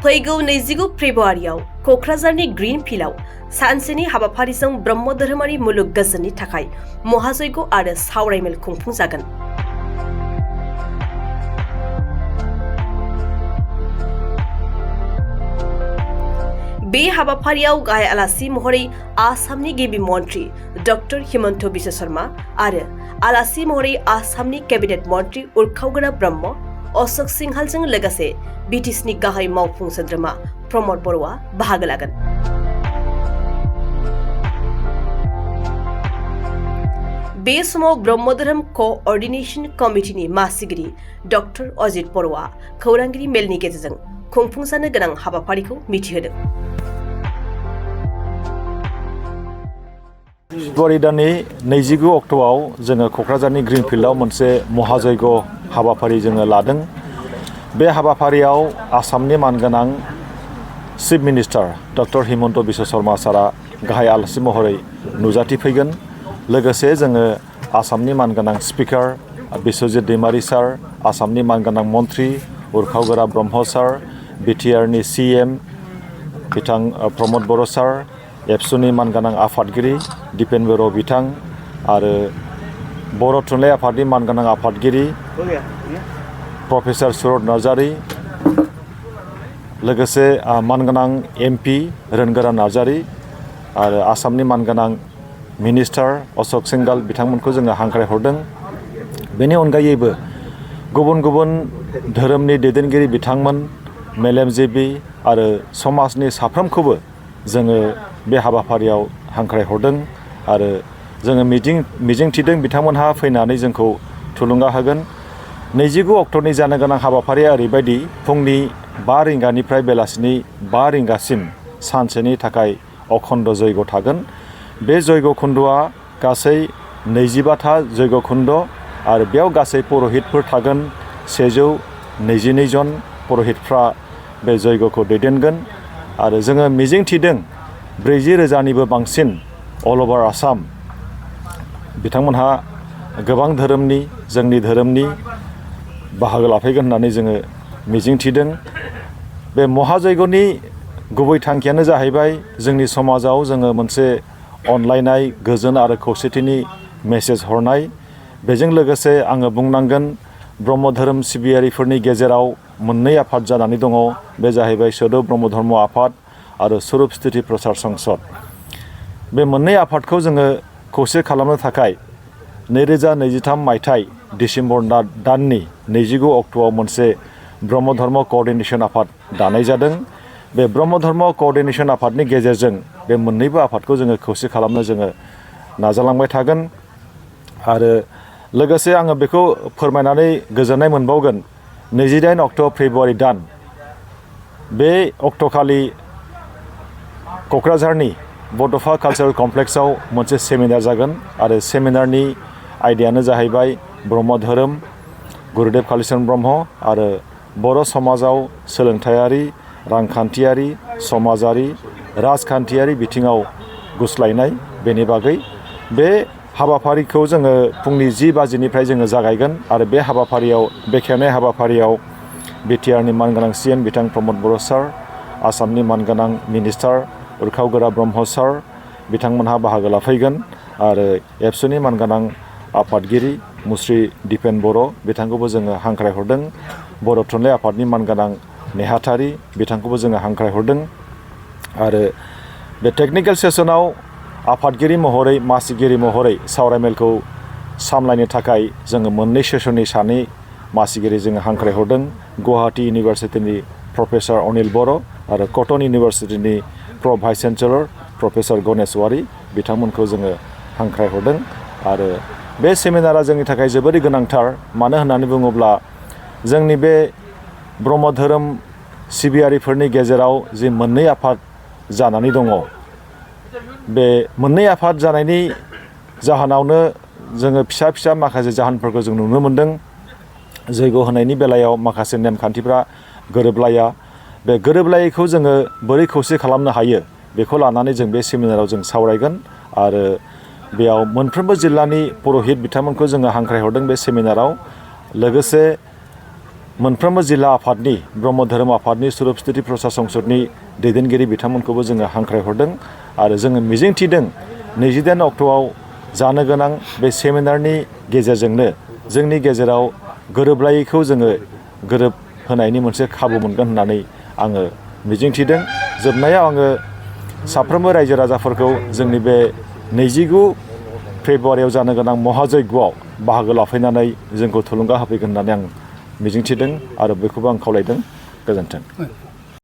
फैगौ 29 फेब्रुवारियाव क'क्राझारनि ग्रीन फिल्डआव सानसेनि हाबाफारिजों ब्रह्म धोरोमारि मुलुग गोजोननि थाखाय महाजयग आरो सावरायमेल खुंफुंजागोन। बे हाबाफारियाव गाहाय आलासि महरै आसामनि गिबि मन्त्रि डक्टर हिमन्त बिश्व शर्मा आरो आलासि महरै आसामनि केबिनेट मन्त्रि उर्खावगोरा ब्रह्म अशोक सिंहालजों लोगोसे बिटिसिनि गाहाय मावफुं सोद्रोमा प्रमद बर'आ बाहागो लागोन। बे समाव ब्रह्म धोरोम क'अर्डिनेशन कमिटिनि मासिगिरि डक्टर अजित बर'आ खौरांगिरि मेलनि गेजेरजों खुंफुंजानो गोनां हाबाफारिखौ मिथिहोदों। फेब्रुवारि दाननि 29 अक्ट'आव जोङो क'क्राझारनि ग्रीन फिल्डआव मोनसे महाजयग हाबाफारि जोङो लादों। बे हाबाफारियाव आसामनि मानगोनां chief minister doctor Himanta Biswa Sharma सारा गाहाय आलासि महरै नुजाथिफैगोन। लोगोसे जोङो आसामनि मानगोनां स्पिकार बिश्वजित दैमारी सार, आसामनि मानगोनां मन्त्रि उर्खावगोरा ब्रह्म सार, बिटिआरनि CM बिथां प्रमद बर' सार, एबसुनि मानगोनां आफादगिरि दिपेन बर' बिथां आरो बर' थुनलाइ आफादनि मानगोनां आफादगिरि प्रफेसर सुरत नार्जारी, लोगोसे मानगोनां MP रोनगोरा नार्जारी आरो आसामनि मानगोनां मिनिस्टार अशोक सिंहाल बिथांमोनखौ जोङो हांख्रायहरदों। बेनि अनगायैबो गुबुन गुबुन धोरोमनि दैदेनगिरि बिथांमोन, मेलेमजिबि आरो समाजनि साफ्रोमखौबो जोङो बे हाबाफारियाव हांख्रायहरदों आरो जोङो मिजिंथिदों बिथांमोनहा फैनानै जोंखौ थुलुंगा होगोन। 29 अक्ट'नि जानो गोनां हाबाफारिया ओरैबायदि फुंनि 5 रिंगानिफ्राय बेलासिनि 5 रिंगासिम सानसेनि थाखाय अखण्ड जयग थागोन। बे जयग खुन्दआ गासै 25था जयग खुन्द आरो बेयाव गासै पुरहितफोर थागोन। 122 जन पुरहितफ्रा बे जयगखौ दैदेनगोन आरो जोङो मिजिंथिदों 40,000निबो बांसिन अल अभार आसाम बिथांमोनहा गोबां धोरोमनि जोंनि धोरोमनि बाहागो लाफैगोन होननानै जोङो मिजिंथिदों। बे महाजयगनि गुबै थांखियानो जाहैबाय जोंनि समाजाव जोङो मोनसे अनलायनाय, गोजोन आरो खौसेथिनि मेसेज हरनाय। बेजों लोगोसे आङो बुंनांगोन ब्रह्म धोरोम सिबियारिफोरनि गेजेराव मोननै आफाद जानानै दङ। बे जाहैबाय सदौ ब्रह्म धर्म आफाद आरो स्वरुप स्थिति प्रसार संसद। बे मोननै आफादखौ जोङो खौसे खालामनो थाखाय 2023 मायथाइ डिसेम्बर दाननि 29 अक्ट'आव मोनसे ब्रह्म धर्म क'अर्डिनेशन आफाद दानाय जादों। बे ब्रह्म धर्म क'अर्डिनेशन आफादनि गेजेरजों बे मोननैबो आफादखौ जोङो खौसे खालामनो जोङो नाजालांबाय थागोन आरो लोगोसे आङो बेखौ फोरमायनानै गोजोननाय मोनबावगोन 28 अक्ट' फेब्रुवारि दान बे अक्ट'खालि क'क्राझारनि बड'फा कालचारेल कमप्लेक्सआव मोनसे सेमिनार जागोन आरो सेमिनारनि आयदायानो जाहैबाय ब्रह्म धोरोम, गुरुदेव कालीचरण ब्रह्म आरो बर' समाजाव सोलोंथायारि, रांखान्थियारि, समाजारि, राजखान्थियारि बिथिङाव गुस्लायनाय बेनि बागै। बे हाबाफारिखौ जोङो फुंनि 10 बाजिनिफ्राय जोङो जागायगोन आरो बे हाबाफारियाव बेखेवनाय हाबाफारियाव बिटिआरनि मानगोनां CM बिथां प्रमद बर' सार, आसामनि मानगोनां मिनिस्टार उर्खावगोरा ब्रह्म सार बिथांमोनहा बाहागो लाफैगोन आरो एबसुनि मानगोनां आफादगिरि मुस्रि दिपेन बर' बिथांखौबो जोङो हांख्रायहरदों। बर' थुनलाइ आफादनि मानगोनां नेहाथारि बिथांखौबो जोङो हांख्रायहरदों आरो बे टेकनिकेल सेसनाव आफादगिरि महरै मासिगिरि महरै सावरायमेलखौ सामलायनो थाखाय जोङो मोननै सेसननि सानै मासिगिरि जोङो हांख्रायहरदों। गुवाहाटी इउनिभारसिटिनि प्रफेसर अनिल बर' आरो कटन इउनिभारसिटिनि vice chancellor professor Ganesh Wari बिथांमोनखौ जोङो हांख्रायहरदों आरो बे सेमिनारा जोंनि थाखाय जोबोरै गोनांथार। मानो होननानै बुङोब्ला जोंनि बे ब्रह्म धोरोम सिबियारिफोरनि गेजेराव जि मोननै आफाद जानानै दङ, बे मोननै आफाद जानायनि जाहोनावनो जोङो फिसा फिसा माखासे जाहोनफोरखौ जों नुनो मोन्दों। जयग होनायनि बेलायाव माखासे नेमखान्थिफ्रा गोरोबलाया। बे गोरोबलायैखौ जोङो बोरै खौसे खालामनो हायो बेखौ लानानै जों बे सेमिनाराव जों सावरायगोन आरो बेयाव मोनफ्रोमबो जिल्लानि पुरहित बिथांमोनखौ जोङो हांख्रायहरदों बे सेमिनाराव। लोगोसे मोनफ्रोमबो जिल्ला आफादनि ब्रह्म धोरोम आफादनि सुरुप स्थिति प्रसाद संसदनि दैदेनगिरि बिथांमोनखौबो जोङो हांख्रायहरदों आरो जोङो मिजिंथिदों 28 अक्ट'आव जानो गोनां बे सेमिनारनि गेजेरजोंनो जोंनि गेजेराव गोरोबलायैखौ जोङो गोरोबहोनायनि मोनसे खाबु मोनगोन होननानै आङो मिजिंथिदों। जोबनायाव आङो साफ्रोमबो रायजो राजाफोरखौ जोंनि बे 29 फेब्रुवारियाव जानो गोनां महाजग्यआव बाहागो लाफैनानै जोंखौ थुलुंगा होफैगोन होननानै आं मिजिंथिदों आरो बेखौबो आं खावलायदों। गोजोन्थों।